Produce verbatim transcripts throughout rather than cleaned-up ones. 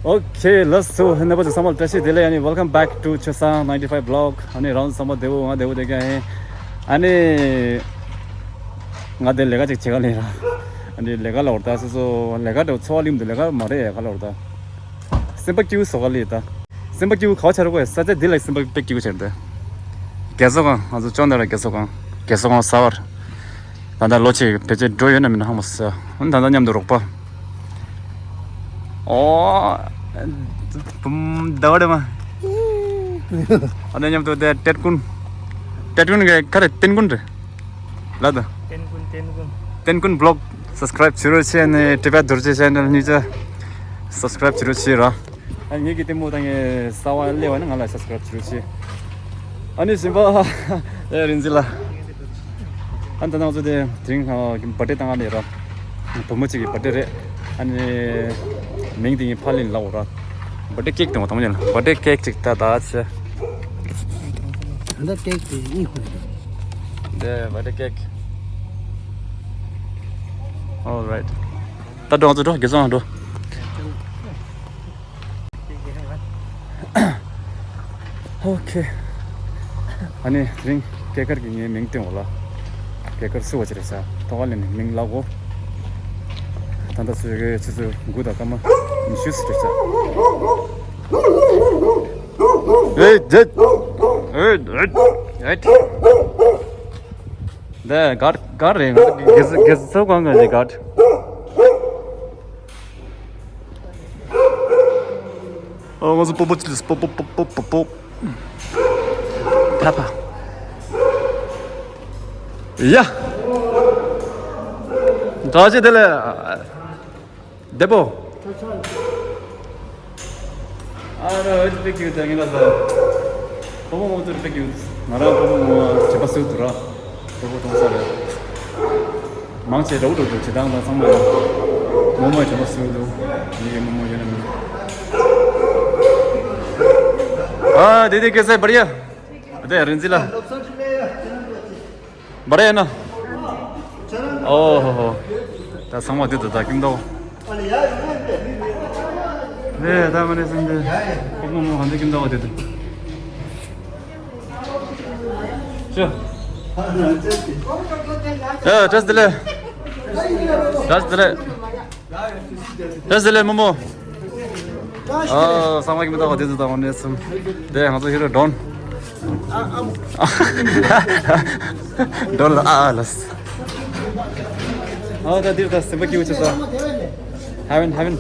ཨོ་ཁེ། ལགས་སོ། རྣམ་པ་ཚོ་ཚང་མ་ལ་བཀྲ་ཤིས་བདེ་ལེགས། ཨ་ནི་welcome back to ཆོས་བཟང་ninety five vlog། ཨ་ནི་རང་ཚང་མ་བདེ་པོ། ང་བདེ་པོ་བསྡད་ཀྱི་ཡིན། ཨ་ནི་ང་དེ་ལས་ཀ་ཅིག་བྱེད་ག་ལེན་ར། ཨ་ནི་ལས་ཀ་ལ་འོར་ད་སོ་སོ་ལས་ཀ་འདྲ་བོ་འཚོ་བ་ལེན་འདུག་ལས་ཀ་མ་རེད་ག་ལ་འོར་ད། སེམས་པ་སྐྱིད་པོ་བཟོ་ག་ལེན་ད། སེམས་པ་སྐྱིད་པོ་ག་བ་ཆགས་ར་གོ། ས་ཆ་འདི་ལ་སེམས་པ་དཔེ་སྐྱིད་པོ་ཆགས་འདུག་རྒས་གསོ་ཁང་། ང་ཚོ་ཅོག་འདི་ལ་རྒས་གསོ་ཁང་། རྒས་གསོ་ཁང་གསར་པ། ད་ལྟ་ལོ་གཅིག་ཕལ་ཆེར་འགྲོ་ཡོད་ན་མིན་ན་ཧ་མ་སོ། ད་ལྟ་མཉམ་དུ་རོགས་པ། ཨོ། བུམ་ཟླ་བ་རེད་མ། ཨ་ནི་མཉམ་དུ་དེ་ཏེན་ཀུན། ཏེན་ཀུན་གི་ཁ་རེ་ཏེན་ཀུན་རེད། ལ་ད། ཏེན་ཀུན། ཏེན་ཀུན། ཏེན་ཀུན་བི་ལོག་སབ་སི་ཀ་རེབ་བྱེད་རོགས་བྱེད། ཨ་ནི་ཊི་བེཊ་རྡོ་རྗེ་ཆེ་ནལ་གཉིས་ཆ་སབ་སི་ཀ་རེབ་བྱེད་རོགས་བྱེད་ར། ཨ་ངེད་ཀྱི་ལྟད་མོ་དང་ངའི་གསར་པ་སླེབས་པ་ན་ང་ལ་སབ་སི་ཀ་རེབ་བྱེད་རོགས་བྱེད། ཨ་ནི་གཞན་པ་ཨེ་རིན་ཟི་ལ། ཨ་ནི་ད་ང་ཚོ་དེ་དེ་རིང་བར་ཐི་ཌེ་བཏང་ག་ལེན་ར། བུ་མོ་གཅིག་གི་བར་ཐི་ཌེ་རེད། ཨ་ནི་མིང་དེ་ངས་ཕར་ལེན་ལབ་འོ་ར། བར་ཐི་ཌེ་ཀེག་དང་བ་དང་མ་ཉལ་བར་ཐི་ཌེ་ཀེག་ཅིག་ད་ད་ཆེ། ད་ལྟ་ཀེག་དེ་གཉིས་ཁུར་རེད། དེ་བར་ཐི་ཌེ་ཀེག All right. ད་འགྲོ་ང་ཚོ་འགྲོ། རྒྱལ་ཚོགས་ནང་འགྲོ། ཨོ་ཁེ། ཨ་ནི་དེ་རིང་ཀེག་ཀར་གྱིས་ངའི་མིང་བསྟན་འོ་ལ། ཀེག་ཀར་སུ་བ་ཅི་རེད་ས། ཐོག་ལ་ནི་མིང་ལབ་གོ། ད་ལྟ་སུ་ཡོད་ཆུ་ཚོད་དགུ་དང་སྐར་མ་ཉི་ཤུ་ཙམ་རེད་ས། ཨེ་ཇེ། ཨེ་ཇེ། ཨེ། འདི་གར་གར་རེད། ང་ཚོ་རྒས་གར་གང་ག་རེད་གར། ཨོ་ང་ཚོ་པོ་པོ་ཅི་ལིས་པོ་པོ་པོ་པོ་པོ་པོ། ཕ་ཕ། ཡ། བཀྲ་ཤིས་བདེ་ལེགས། བདེ་པོ། ཨ་རོ་ཨོ་དཔེ་སྐྱིད་དེ་ངེད་ལ་ཟ། པོ་པོ་མོ་ཚོ་དཔེ་སྐྱིད། ང་རང་པོ་པོ་མོ་བྱེད་པ་སུ་དུ་ར། པོ་པོ་གཏོང་ས་རེད། མང་ཆེ་འདྲ་བོ་འདྲ་བོ་བྱེད་སྟངས་དང་ཚང་མ་ཡོད། མོ་མོ་ཡི་དྲི་མ་སུ་འདུག་ངེད་ཀྱི་མོ་མོ་ཡོད་ན་མིན། ཨ་དེ་དེ་སྐད་ཆ་བར་ཡ། དེ་རིན་ཙི་ལ། བར་ཡ་ན། ཨོ་ཧོ་ཧོ། ད་ཚང་མ་དེ་དུ་ད་ཀིམ་ཏོ། ཨེ་ད་མ་ནས་སེམས་དེ། ཁོ་མོ་མོ་གང་དུ་ཀིམ་ཏོ་དེ་དུ། ཅོ། ཨ་བཀྲ་ཤིས་བདེ་ལེགས། བཀྲ་ཤིས་བདེ་ལེགས། བཀྲ་ཤིས་བདེ་ལེགས་མོ་མོ། ཨ་ཚང་མ་གིས་མི་ལྟ་བ་དེ་ཚོ་དང་འོ་ནས་སུམ། དེ་ང་ཚོ་ཧི་རོ་ཌོན། ཌོན་ལ་ཨ་ཨ་ལ། ཨ་ད་འདིར་ད་སེམས་པ་སྐྱིད་པོ་བྱེད་ས། ཧེ་ཝན་ཧེ་ཝན།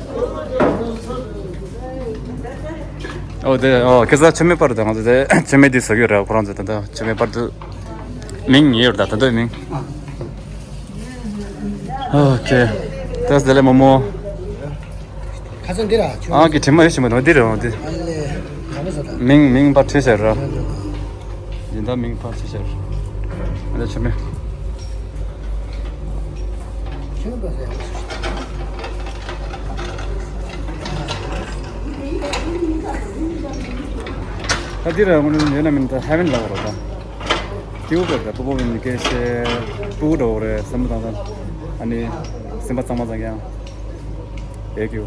ཨོ་དེ་ཨོ་ཁ་སང་མཆོད་མེ་སྤར་དང་ང་ཚོ་དེ་མཆོད་མེ་དེ་བཟོ་གི་ཡོད་རེད། ཁོ་རང་ཚོ་ད་ལྟ་མཆོད་མེ་སྤར་དུས་མིང་ཡོད་རེད། ད་ད་ལྟ་མིང་། ཨོ་ཁེ། བཀྲ་ཤིས་བདེ་ལེགས་མོ་མོ། ཁ་སང་འདི་ར་ཆུ། ཨང་གི་དྲི་མ་ཡོད་ཞིམ་པ་ནོ་འདི་རེད་འོང་འདི། ཨ་ལེ། ག་མི་ཟ་ད། མིང་མིང་པར་ཁྲིད་ཤར་ར། ཡིན་ད་མིང་པར་ཁྲིད་ཤར། ཨ་ལེ་ཆུ་མེ། ཆུ་མེ་པར་ཟ་ཡ། ད་འདི་ར་ངོ་ནས་ཡོད་ན་མིན་ད་ཧེ་ཝན་ལ་བ་ར་ད། སྐྱིད་པོ་དགོས་རེད། སྤོ་བོ་མིན་སྐད་བཤད་སྤུ་གུ་འདྲ་བོ་རེད་བསམ་བློ་བཏང་ཙང་། ཨ་ནི་སེམས་པ་གཙང་མ་བཟང་ཡང་ཨེ་སྐྱིད་པོ།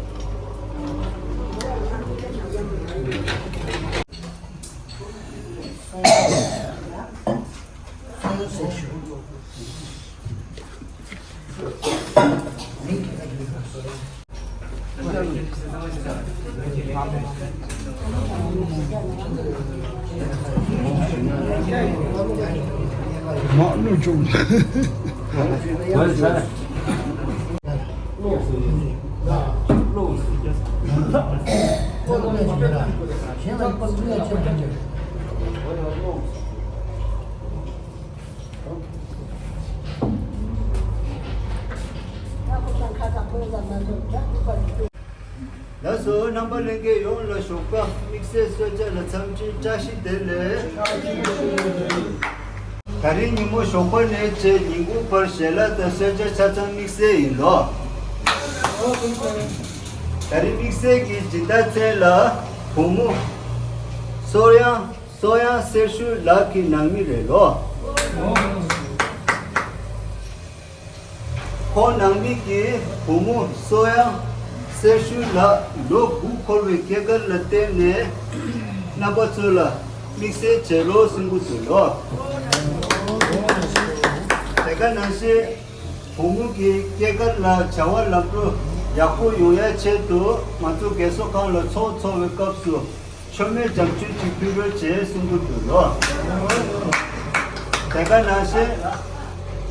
ལགས་སོ། རྣམ་པ་ལྷན་རྒྱས་ཡོངས་ལ་ཞོགས་པ་དམིགས་བསལ་གསོལ་ཇ་ལ་འཚམས་འདྲི་བཀྲ་ཤིས་བདེ་ལེགས། ད་རིང་ཉིན་མོ་ཞོགས་པ་ནས་བྱས་ཉིན་གུང་བར་ཞལ་ལག་དང་གསོལ་ཇ་ཆ་ཚང་དམིགས་བསལ་ཡིན་ལོ། ད་རིང་དམིགས་བསལ་གྱི་སྦྱིན་བདག་མཚན་ལ་བུ་མོ་གསོལ་དབྱངས། གསོལ་དབྱངས་གསེར་ཞུ་ལགས་ཀྱི་ནང་མི་རེད་ལོ། ཁོང་ནང་མི་གིས་བུ་མོ་གསོ་ཡང་སེར་ཤུལ་ལགས་ལོ་དགུ་འཁོར་བའི་སྐྱེས་སྐར་ལ་བརྟེན་ནས་རྣམ་པ་ཚོ་ལ་དམིགས་བསལ་བྱེད་རོགས་གསུང་གི་འདུག་ལོ། དེ་ག་ནང་བཞིན་བུ་མོ་གི་སྐྱེས་སྐར་ལ་བྱ་བ་ལམ་འགྲོ་ཡག་པོ་ཡོང་ཡ་ཆེད་དུ་ང་ཚོ་རྒས་གསོ་ཁང་ལ་ཚོགས་འཚོགས་པའི་སྐབས་སུ། མཆོད་མེ་ལྗང་ཆུ་གཅིག་ཕུལ་རོགས་བྱེད་གསུང་གི་འདུག་ལོ། དེ་ག་ནང་བཞིན།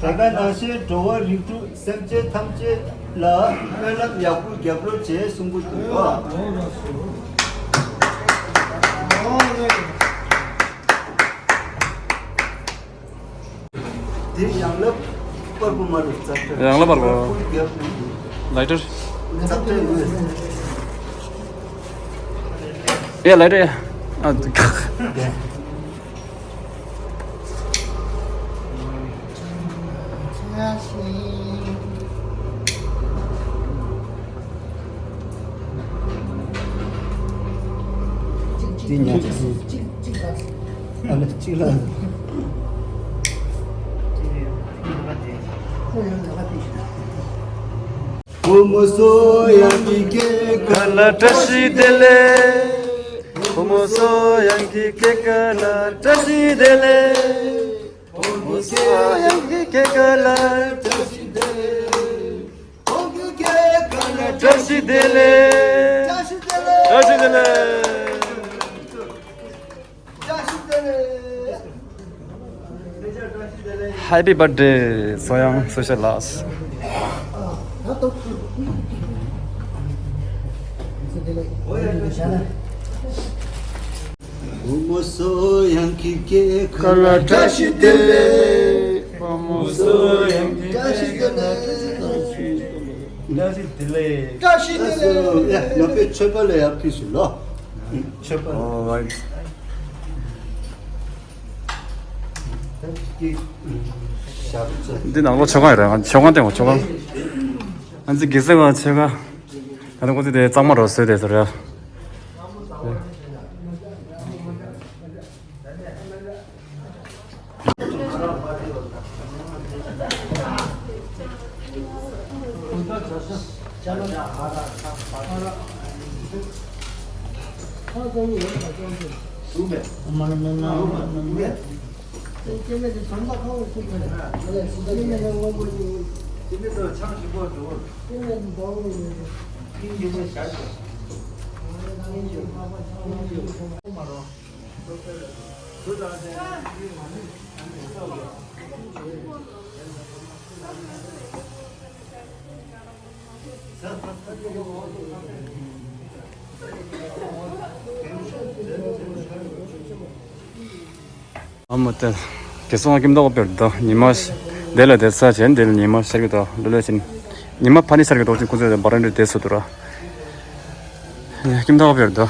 དེ་ག་ནང་བཞིན་འགྲོ་བ་རིགས་དྲུག་སེམས་ཅན་ཐམས་ཅད་ལ་སྨོན་ལམ་ཡག་པོ་རྒྱབ་རོགས་བྱེད་གསུང་གི་འདུག་ལོ། དེ་ཡང་ལབ་པར་པོ་མ་རེད་ཙག་ཙག་ཡང་ལབ་པར་པོ། ལའི་ཊར། ཙག་ཙག་ཡོད། ཡ་ལའི་ཊར་ཡ། ཨ། འདི་ཉག་གཅིག་གཅིག་གཅིག་ལ། ཨ་ལ་གཅིག་ལ། བུ་མོ་གསོ་ཡང་གི་སྐྱེས་སྐར་ལ་བཀྲ་ཤིས་བདེ་ལེགས། བུ་མོ་གསོ་ཡང་གི་སྐྱེས་སྐར་ལ་བཀྲ་ཤིས་བདེ་ལེགས། བུ་མོ་གསོ་ཡང་གི་སྐྱེས་སྐར་ལ་བཀྲ་ཤིས་བདེ་ལེགས། བུ་མོ་གི་སྐྱེས་སྐར་ལ་བཀྲ་ཤིས་བདེ་ལེགས། བཀྲ་ཤིས་བདེ་ལེགས། བཀྲ་ཤིས་བདེ་ལེགས། བཀྲ་ཤིས་བདེ་ལེགས། Happy birthday, Soyang Social Loss. བུ་མོ་གསོ་ཡང་གི་སྐྱེས་སྐར་ལ་བཀྲ་ཤིས་བདེ་ལེགས། བུ་མོ་གསོ་ཡང་གི་བཀྲ་ཤིས་བདེ་ལེགས། བཀྲ་ཤིས་བདེ་ལེགས། བཀྲ་ཤིས་བདེ་ལེགས། ཡ། ང་པའི་མཆོད་པ་ལ་ཡར་ཕུལ་ཞུ་ལོ། མཆོད་པ། All right. འདི་ནང་ལོགས་མཆོད་ཁང་ཡོད་རེད། མཆོད་ཁང་སྟེང་མཆོད་ཁང་། ང་ཚོ་དགེ་སེམས་པ་མཆོད་ཁང་། ད་ནི་ཁོ་ཚོ་དེ་གཙང་མ་རུ་བཟོས་བསྡད་ཟེར་རེད། ཨ་མ་ཏེ། དགེ་སོང་ཁྱིམ་ཐོག་པེར་དོ་ཉི་མ། དེ་ལ་དེ་ས་ཆེན་དེ་ལ་ཉི་མ་ཤར་གི་དོ་ལོ་ལོ་ཆེན། ཉི་མ་ཕ་ནི་ཤར་གི་དོ་ཆེན་ཁོ་ཚོ་དེ་བ་རན་རི་དེ་སུ་དུ་ར། ཁྱིམ་ཐོག་པེར་དོ།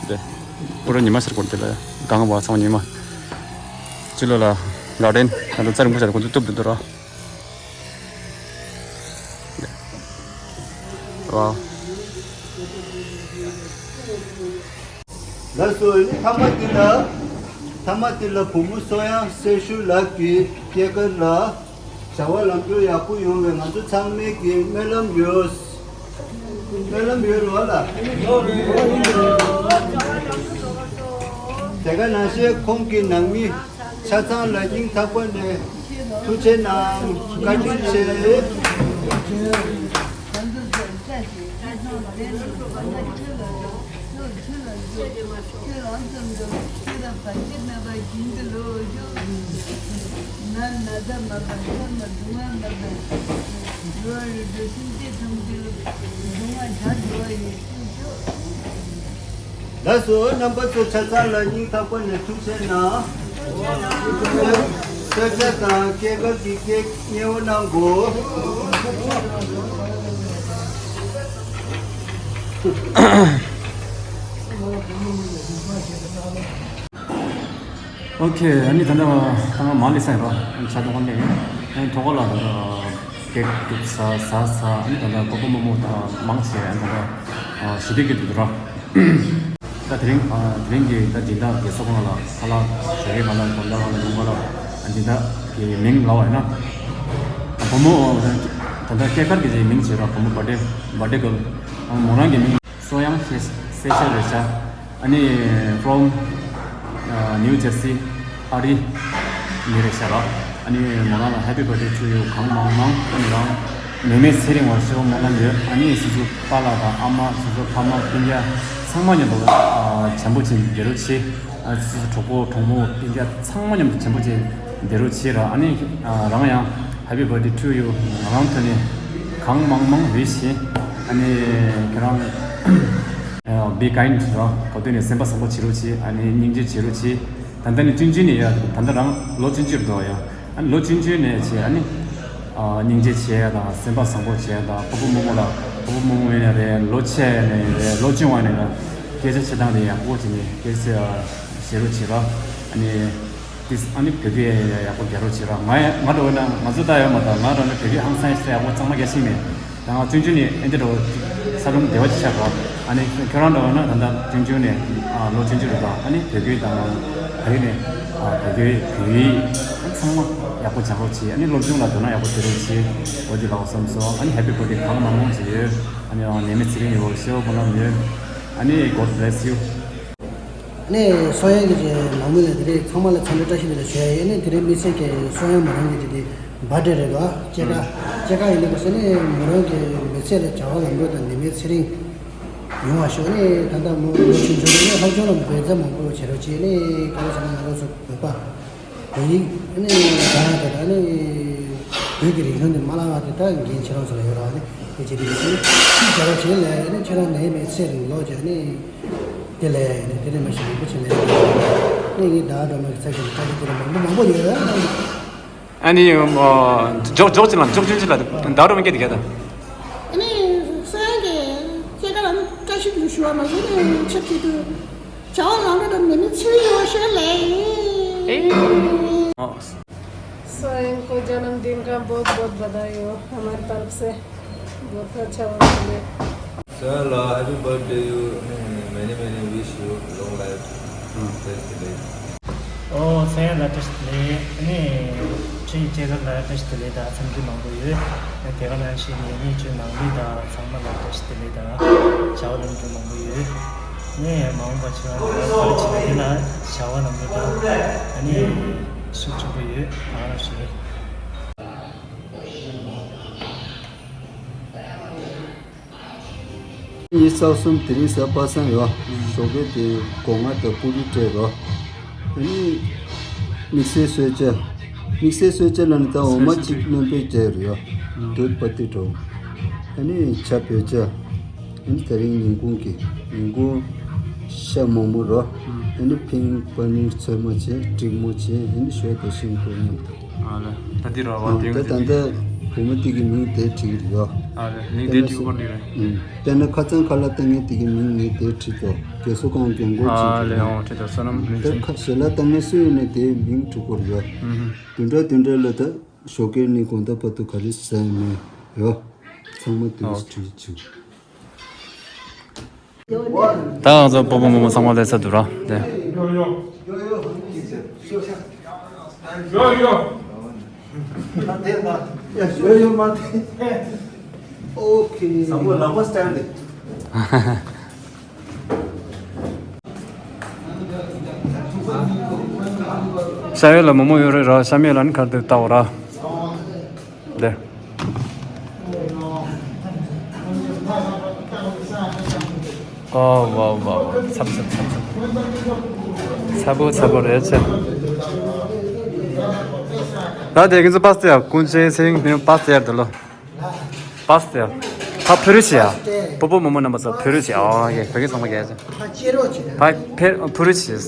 དེ། པུ་ར་ཉི་མ་ཤར་གོ་དེ་ལ་གང་བ་ཚང་ཉི་མ། ཅི་ལོ་ལ་ག་ཌེན་ད་དུ་ཙར་མུ་ཤར་ཁོ་ཚོ་ཏུབ་དུ་དུ་ར། ལགས་སོ། ཨ་ནི་མཐའ་མ་འདི་ལ། མཐའ་མ་འདི་ལ་བུ་མོ་གསོ་ཡང་སེར་ཤུལ་ལགས་ཀྱི་སྐྱེས་སྐར་ལ་བྱ་བ་ལམ་འགྲོ་ཡག་པོ་ཡོང་བའི་ང་ཚོ་ཚང་མའི་གི་སྨོན་ལམ་ཡོད། སྨོན་ལམ་ཡོད་རོགས་ལ། དེ་ག་ནང་བཞིན་ཁོང་གི་ནང་མི། ཆ་ཚང་ལ་སྙིང་ཐག་པ་ནས་ཐུགས་རྗེ་གནང་། བཀའ་དྲིན་ཆེ། ལགས་སོ། རྣམ་པ་ཚོ་ཆ་ཚང་ལ་སྙིང་ཐག་པ་ནས་ཐུགས་རྗེ་གནང་། གསོལ་ཇ་དང་སྐྱེས་སྐར་གྱི་ཀེག་མཉེས་པོ་གནང་དགོས། ཨོ་ཁེ། ཨ་ནི་ད་ལྟ་ད་ང་མ་ལི་སན་རོ། ཨ་ནི་ཆ་ཏོག་ནས་ཨ་ནི་ཐོག་ལ་ད་ལྟ་ཀེག་ཀུག་ས་ས་ས། ཨ་ནི་ད་ལྟ་ཀོ་ཀོ་མོ་མོ་ད་མང་ཆེ། ཨ་ནི་ད་ལྟ་ཞི་བདེ་གི་འདུག་ར། ད་དེ་རིང་ཨ་དེ་རིང་གི་ད་སྦྱིན་བདག་དགེ་ཚོགས་ཁང་ལ་ཁ་ལག་ཞོགས་ཀས་ཁ་ལག་དགོང་དག་ཁ་ལག་ཉིན་ཁ་ལག་ཨ་སྦྱིན་བདག་གི་མིང་ལབ་པ་ཡིན་ན། ཨ་ བུ་མོ་ད་ལྟ་སྐྱེས་སྐར་གྱི་མིང་བྱེད་རོགས། བུ་མོ་birthday, birthday girl། མོ་རང་གི་མིང་སོ་དབྱངས་ཟེར་ཟེར་ཤག་རེད་ཤག་ཨ་ནི་from New Jersey ཨ་རི་ནས་རེད་ཤག་ར། ཨ་ནི་མོ་རང་ལ་happy birthday to you གང་མང་མང་། ཨ་ནི་རང་ནད་མེད་ཚེ་རིང་བར་ཤོག་སྨོན་ལམ་ཡོད། ཨ་ནི་སོ་སོ་པཱ་ལགས་དང་ཨ་མ་སོ་སོ་ཕ་མ་སྤུན་ཀྱག་ཚང་མ་མཉམ་དུ་ཨ་བྱམས་པོ་བྱེད་བདེ་རོགས་བྱེད། ཨ་སོ་སོ་གྲོགས་པོ་གྲོགས་མོ་སྤུན་ཀྱག་ཚང་མ་མཉམ་དུ་བྱམས་པོ་བྱེད་བདེ་རོགས་བྱེད་ར། ཨ་ནི་ཨ་རང་ཡང་happy birthday to you ང་རང་ཐོག་ནས་གང་མང་མང་wish བྱེད། ཨ་ནི་ཁྱེད་རང་be kind ར། གོ་ཐོས་ནས་སེམས་པ་བཟང་པོ་བྱེད་རོགས་བྱེད། ཨ་ནི་སྙིང་རྗེ་བྱེད་རོགས་བྱེད། ད་ལྟ་ནི་ཆུང་ཆུང་ནས་ཡ་ད་ལྟ་རང་ལོ་ཆུང་ཆུང་རེད་འདུག་ཡ། ཨ་ནི་ལོ་ཆུང་ཆུང་ནས་བྱས་ཨ་ནི་ཨ་སྙིང་རྗེ་བྱེད་ཡ་དང་སེམས་པ་བཟང་པོ་བྱེད་ཡ་དང་། ཕུ་བོ་མོ་མོ་ལ་ཕུ་བོ་མོ་མོ་ཡིན་ན་རེད། ལོ་ཆེ་ནས་རེད། ལོ་ཆུང་བ་ནས་རེད། སྐད་ཆ་བྱེད་སྟངས་དེ་ཡག་པོ་བྱས་ནས་སྐད་ཆ་བཤད་རོགས་བྱེད་རོགས། ཨ་ནི་ཏིས་ཨ་ནི་བོད་སྐད་ཡག་པོ་རྒྱག་རོགས་བྱེད་རོགས། ང་ཡ་ང་འདྲ་བོ་ན་ང་ཚོ་ད་ཡོད་མ་ད་ང་འདྲ་བོ་ན་བོད་སྐད་ཧང་སང་ཡག་པོ་གཙང་མ་རྒྱག་ཤེས་མེད། ད་ང་ཆུང་ཆུང་ནས་ཨེ་འདྲ་འདྲ་བོ་ས་སྒྲུང་བདེ་བ་ཅིག་ཆགས་རོགས། ཨ་ནི་ཁྱོད་རང་འདྲ་བོ་ན་ད་ལྟ་ཆུང་ཆུང་ནས་ཨ་ལོ་ཆུང་ཆུང་རེད་ད། ཨ་ནི་བོད་སྐད་དང་ག་རེ་ནས་ཨ་བོད་སྐད་བོད་ཡིག་ཚང་མ་ཡག་པོ་སྦྱང་རོགས་བྱེད། ཨ་ནི་སློབ་སྦྱོང་ལ་དོ་སྣང་ཡག་པོ་བྱེད་རོགས་བྱེད། འོ་དེ་ལགས་བསམ་སོང་། ཨ་ནི་happy birthday གང་མང་མང་བྱེད་ཡོད། ཨ་ནི་ཨ་ནད་མེད་ཚེ་རིང་ཡོང་བར་ཤོག་སྨོན་ལམ་ཡོད། ཨ་ནི་God bless you། ཨ་ནི་སོ་དབྱངས་ཀྱི་ནང་མི་ལ་དེ་རིང་ཚང་མ་ལ་འཚམས་འདྲི་བཀྲ་ཤིས་བདེ་ལེགས་ཞུ་ཡ་ཡིན། ཨ་ནི་དེ་རིང་དམིགས་བསལ་གྱི་སོ་དབྱངས་མོ་རང་གི་དེ་དེ་birthday རེད་པ། སྐྱེས་སྐར་སྐྱེས་སྐར་ཡིན་ནི་གོ་སོ་ནི་མོ་རང་གི་མི་ཚེ་ལ་བྱ་བ་ལམ་འགྲོ་དང་ནད་མེད་ཚེ་རིང་ཡོང་བ་ཤོག་ནི་ད་ལྟ་མོ་ལོ་ཆུང་ཆུང་ནི་ལྷག་ཆུང་ལ་མོ་འབད་རྩ་མང་པོ་བྱེད་རོགས་བྱེད། ནི་ག་རེ་ཟེར་ན་ང་རང་ཚོ་བོད་པ་བོད་ཡིག་ནི་ད་ད་ད་ནི་བོད་ཀྱི་རིག་གཞུང་འདི་མ་བརླག་པ་དེ་ད་འགན་ཁྱེད་རང་ཚོ་ལ་ཡོད་ར། ནི་དེ་བྱེད་དུས་ནི་ཅིག་བྱ་རོགས་བྱེད་ལས་ནི་ཁྱེད་རང་ནད་མེད་ཚེ་རིང་ལོ་བརྒྱ་ནི་དེ་ལས་ནི་དེ་ནི་མ་ཤེས་མང་པོ་བྱེད་ལས་ནི་ངའི་ད་ད་མ་གི་ཚ་ཞིག་ལ་ད་ཅིག་དེ་ལ་མང་པོ་མང་པོ་ཡོད། ཨ་ནི་ཨ་འཇོག་འཇོག་ཅིག་ལ་འཇོག་ཅིག་ལ་ད་རུང་མི་སྐད་དེ་ག་ད། ཨ་ནི་སོ་དབྱངས་ཀྱི་སྐྱེས་སྐར་ལ་ནི་བཀྲ་ཤིས་བདེ་ལེགས་ཞུ་བ་མ་ཟད་ནི་ཆབས་ཅིག་ཏུ་བྱ་བ་ལམ་འགྲོ་དང་ནད་མེད་ཚེ་རིང་ཡོང་ཤོག་ལེ། ཨེ། ཨོ། सोयन को जन्मदिन का बहुत बहुत बधाई हो हमारी तरफ से। बहुत अच्छा हुआ। सोयन ལ་happy birthday you, many many wish you long life. ཨོ། སོ་དབྱངས་ལ་བཀྲ་ཤིས་བདེ་ལེགས། ཨ་ནི་ཁྱེད་སྐྱེས་སྐར་ལ་བཀྲ་ཤིས་བདེ་ལེགས་དང་འཚམས་འདྲི་མང་པོ་ཡོད། ཨ་དེ་ག་ནང་བཞིན་ནི་ཨ་ནི་ཁྱོད་ནང་མི་དང་ཚང་མ་ལ་བཀྲ་ཤིས་བདེ་ལེགས་དང་བྱ་བ་ལམ་འགྲོ་མང་པོ་ཡོད། ནས་མ་འོངས་པ་ཁྱེད་རང་ག་རེ་བྱེད་ན་དེ་ལ་བྱ་བ་ལམ་འགྲོ་དང་ཨ་ནི་ཤུགས་ཆེན་པོ་ཡོད། ད་ག་རང་ཞིག་རེད། ཉི་ཤུ་རྩ་གསུམ་དེ་རིང་གཟའ་པ་སངས་ཡོད། ཞོགས་ཀས་དེ་སྒོ་ང་དང་པུ་རི་སྤྲད་རོགས། ཨ་ནི་དམིགས་བསལ་གསོལ་ཇ། དམིགས་བསལ་གསོལ་ཇ་ལ་ནི་ད་འོ་མ་གཅིག་སྣོན་པའི་ཇ་རེད་ཡ། དུད་པ་ཏི་འགྲོ། ཨ་ནི་ཇ་བོད་ཇ། ཨ་ནི་དེ་རིང་ཉིན་གུང་གི་ཉིན་གུང་ཤ་མོག་མོག་རོ། ཨ་ནི་ཕིང་པ་ནིར་ཚོད་མ་བྱས་འགྲིག་མོ་བྱས། ཨ་ནི་ཞོ་དང་ཤིང་ཏོག་མཉམ་དུ། ཨ་ལ་ད་འདི་རོ་བ། ཨ་དེ་ད་ད་ལྟ་བུ་མོ་དེ་གི་མིང་དེ་བྲིས་ཡོད། ཨ་ལ་མིང་དེ་བྲིས་སྐོར་འདི་རེད། ཨ་དཔེར་ན་ཁ་སང་ཁ་ལག་བཏང་མཁན་དེ་གི་མིང་ངས་དེ་བྲིས་ཏོ། རྒས་གསོ་ཁང་གྱོན་གོས་ཨ་ཅིག་ལས་ཨོ་བྲིས་ཏོ། བསོད་ནམས་རིན་ད་ཆེན། ཁ་ཞལ་ལག་བཏང་མཁན་སུ་ཡིན་ནའི་དེའི་མིང་བྲིས་སྐོར་ཡོད། ཨུ་ཧུ། བདུན་ཕྲག་བདུན་ཕྲག་ལ་ད་ཞོགས་ཀས་ནས་དགོང་དག་བར་དུ་ག་རེ་ཟ་ཡ་མེད་ཡོད། ཚང་མ་དུས་ཨོ་བྲིས་བྱུང་། ད་ང་ཚོ་སྤོ་བོ་མོ་མོ་ཚང་མ་སླེབས་ཚར་འདུག་ར། དེ། ཡོ་ཡོ། ཡོ་ཡོ་མ་དེ། ཨོ་ཁེ། བཟང་པོ་ལག་པ་སྟན་ཏེ། ཤ་ཡོད་ལ་མོ་མོ་ཡོད་རེད་ར། ཤ་མེད་ལ་ནི་ཁར་དུ་ལྟ་བ་ར། འདི། ཨོ་ཝའོ་ཝའོ། ཚ་པོ་ཚ་པོ་ཚ་པོ། ཚ་པོ་ཚ་པོ་རེད་ཚེ། ད་དེ་གིན་ཚོ་པ་སྟེ་ཡ། ཀུན་ཅེ་སེང་ནི་པ་སྟེ་ཡ་དེ་ལོ། པ་སྟེ་ཡ། ཕ་ཕུ་རུ་ཆི་ཡ། པོ་པོ་མོ་མོ་རྣམ་པ་ཚོ་ཕུ་རུ་ཆི། ཨོ་ཡེ། བོད་སྐད་ཚང་མ་རྒྱལ་ཅན། ཕ་ཕེ་ཕུ་རུ་ཆི། ཨོ་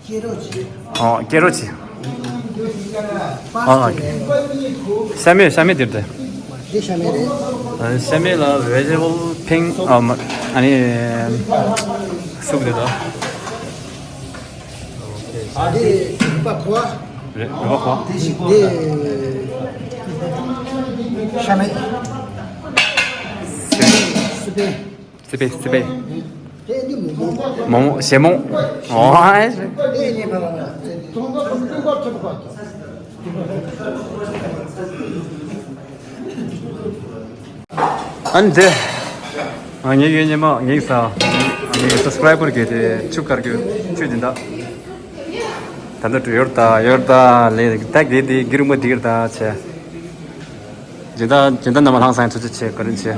སྐྱེ་རོ་ཆེ། ཨོ་སྐྱེ་རོ་ཆེ། ཨོ་ཨོ་ཁེ། ཤ་མེད་ཤ་མེད་དེར་དེ། འདི་ཤ་མེད་རེད། ཤ་མེད་ལ་vegetable pink ཨ་མ་ཨ་ནི་soup དེ་དང་། འདི་རུས་པ་ཁོ་བ། རུས་པ་ཁོ་བ། འདི་ཤ་མེད། སི་པན། སི་པན། སི་པན། མོག་མོག་ཞེ་མོག་ཨོ་ཨེ། ཨེ་ནི་ཕ་ཕ་ཕ། ཐོང་ཐོང་ཐོང་ཐོང་ཐོང་ཐོང་། ཨ་ནི་དེ། ཨ་ངེད་ཀྱི་ཉི་མ་ངེད་ས། ངེད་ཀྱི་སབ་སི་ཀ་རའི་བར་གྱི་དེ་ཆུ་དཀར་གྱི་ཆུ་སྦྱིན་བདག་ད་ལྟ་ཡོར་ད་ཡོར་ད་ལས་ཏག་དེ་དེ་གི་རུ་མ་དེ་གི་ད་ཆེ། སྦྱིན་བདག་སྦྱིན་བདག་རྣམ་པ་ལྷང་སང་ཐུགས་རྗེ་ཆེ། བཀའ་དྲིན་ཆེ།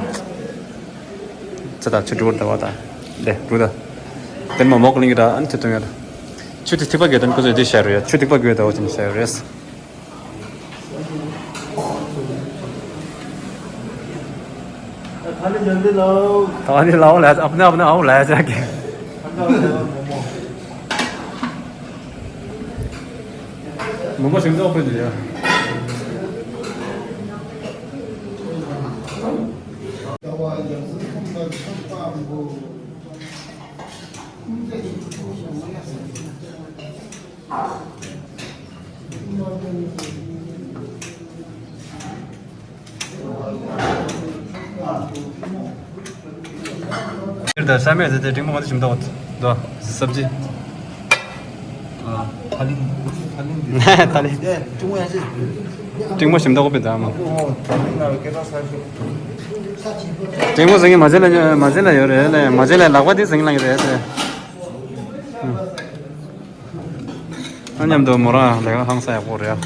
ཚེ་དང་ཆུ་འགྲོ་བར་ད་བ་ད། དེ་འགྲོ་ད། དེ་མ་མོག་གླིང་གི་ད་ཨ་ནི་ཆུ་དོན་ཡོད། ཆུ་དེ་ཐིགས་པ་གི་ད་ནི་ཁོ་ཚོས་དེ་བཤད་རེད། ཆུ་ཐིགས་པ་གི་ད་བ་ཅན་བཤད་རེད། 他的人的喽。 ད་ནི་ལའོ་ལ་ཨབ་ནི་ཨབ་ནི་ཨའོ་ལ་ཅག་གི། མོ་མོ་ཞིང་འདོགས་པའི་འདི་ཡ། འདིར་ད་ཤ་མེད་ཟེར་ཏེ་འབྲིང་མོ་ག་དུ་ཞིམ་ཏོག་དོ་སབ་ཇི། ཨ། ཐ་ལིང་། ཐ་ལིང་འདི། ཐ་ལིང་། ཨེ། ཀྲུང་ཡང་ཤེས། འབྲིང་མོ་ཞིམ་ཏོག་པའི་ད་མ། ཨོ། ཐ་ལིང་ལ་སྐད་གྲགས་ས་ཤོག་འབྲིང་མོ་ཟིང་གི་མ་བྱེད་ལ་མ་བྱེད་ལ་ཡོད་རེད་ལེ། མ་བྱེད་ལ་ལག་པ་དེ་ཟིང་ལངས་རེད་ཟེར། ཨ་མཉམ་དུ་མོ་རང་ལས་ཀ་ཧང་སང་ཡག་པོ་རེད།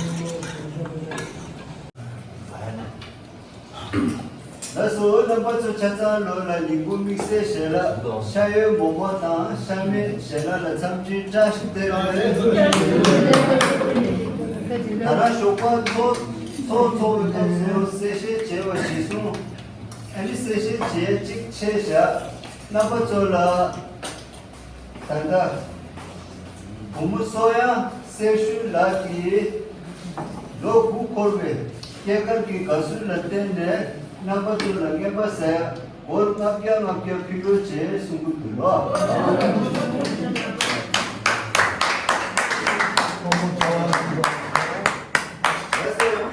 ལགས་སོ། རྣམ་པ་ཚོ་ཆ་ཚང་ལོ་ལ་ཉིན་གུང་དམིགས་བསལ་ཞལ་ལག་ཤ་ཡོད་མོག་མོག་དང་ཤ་མེད་ཞལ་ལག་ལ་འཚམས་འདྲི་བཀྲ་ཤིས་བདེ་ལེགས། ད་རང་ཞོགས་པ་ཚོགས་ཚོགས་འཚོགས་པའི་སྐབས་སུ་གསལ་བཤད་བྱས་པ་གཞིར་བཟུང་། ཨ་ནི་གསལ་བཤད་བྱས་གཅིག་ཆད་བཞག་རྣམ་པ་ཚོ་ལ། ད་ལྟ་བུ་མོ་སོ་ཡང་སེར་ཤུལ་ལགས་ཀྱིས་ལོ་དགུ་འཁོར་བའི་སྐྱེས་སྐར་གྱི་དགའ་བསུ་ལ་བརྟེན་ནས་རྣམ་པ་ཚོ་ལ་རྔན་པ་ཟ་ཡ་སྒོར་ལྔ་བརྒྱ་ལྔ་བརྒྱ་ཕུལ་རོགས་བྱེད་གསུང་གི་འདུག་ལོ།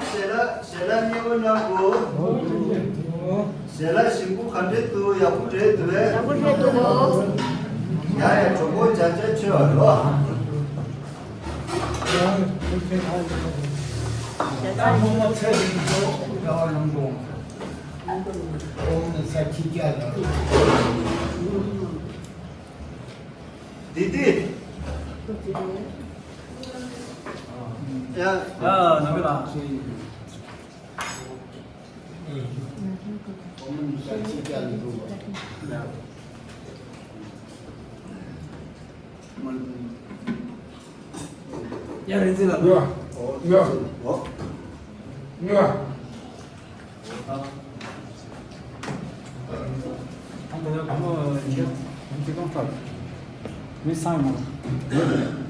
ཞལ་ལག་ཞལ་ལག་མཉེས་པོ་གནང་དགོས། ཞལ་ལག་ཞིམ་པོ་ག་འདྲས་འདུག་ཡག་པོ་རེད་འདུག་གས། ཡག་པོ་རེད་འདུག་ཡ་ཡ་གྲོགས་པོ་བྱ་བྱ་ཆོས་ཨ་ལོ། ཞལ་ལག་ཞིམ་པོ་འདི་འདི། ཡ། ཡ། ནམ་པའི་ལགས། ཡ། རིན་འཛིན་ལགས། ཡ། ཡ། ཡ། ཨ་ད་ཡ་གོང་མ་ཁྱེད་ཁྱེད་གང་ལྟར་མི་སང་མ།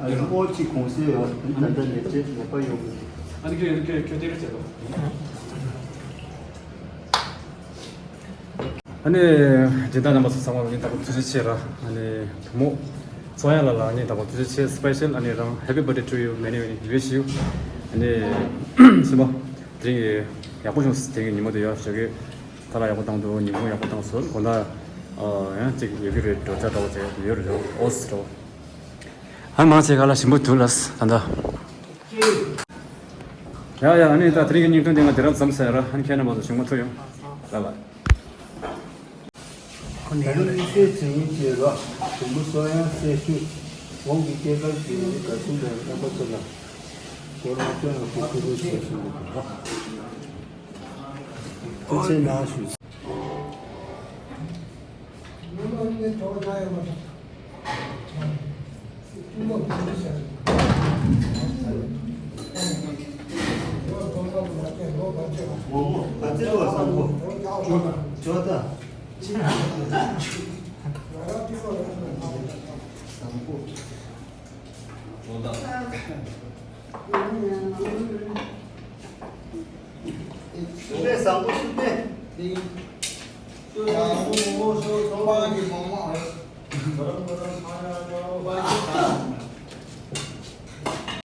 ཨ་ལུ་ཨོ་ཅི་གོང་སེ་ཡོད། ད་ལྟ་ལས་བྱེད་ལས་ཀ་ཡོང་གི། ཨ་ནི་ཁྱོད་ཁྱོད་ཁྱོད་དེ་རེད་བྱེད་དོ། ཨ་ནི་སྦྱིན་བདག་རྣམ་པ་ཚོ་ཚང་མ་ལ་སྙིང་ཐག་པ་ཐུགས་རྗེ་ཆེ་ར། ཨ་ནི་བུ་མོ་ཚོ་ཡང་ལ་ལ་སྙིང་ཐག་པ་ཐུགས་རྗེ་ཆེ། སི་པེ་ཤལ་ཨ་ནི་རང་Happy Birthday to you, many many wish you. ཨ་ནི་སེམས་པ་དེ་རིང་གི་ཡག་པོ་བྱུང་། དེ་རིང་གི་ཉིན་མོ་དེ་ཡོད་ཞོགས་ཀས། ཐ་ལ་ཡག་པོ་བཏང་འདུག་ཉིན་གུང་ཡག་པོ་བཏང་སོང་། དགོང་དག་ཨ་ཡང་གཅིག་ཡོད་ཀྱི་རེད། འགྲོ་ཆ་འདྲ་བོ་བྱས་ཡོད་རེད། ཨོ་སི་འདྲ་བོ། ཨ་མང་ཆེ་ག་ལ་ཞིམ་པོ་འདུག་ལགས་ད་ལྟ། ཡ་ཡ། ཨ་ནི་ད་དེ་རིང་གི་བརྙན་ཐུང་དེ་ང་དེ་རང་མཚམས་བཞག་ཡ་ར། ཨ་ནི་ཁྱེད་རྣམ་པ་ཚོ་བཞུགས་མ་ཐུབ་ཡོང་། ལ་ལ། ད་ནི་དམིགས་བསལ་མཚན་སྙན་བཅས་ལ་དུམ་བུ་སོ་ཡང་གསལ་ཤོས་ཝང་གི་སྐྱེས་སྐར་གྱི་དགའ་བསུ་ལ་རྣམ་པ་ཚོ་ལ་སྒོར་ལྔ་བརྒྱ་ལྔ་བརྒྱ་ཕུལ་རོགས་ཞེས་གསུངས་འདུག་ཐུགས་རྗེ་གནང་ཞུ། བཟང་པོ། བཟང་པོ། བཟང་པོ།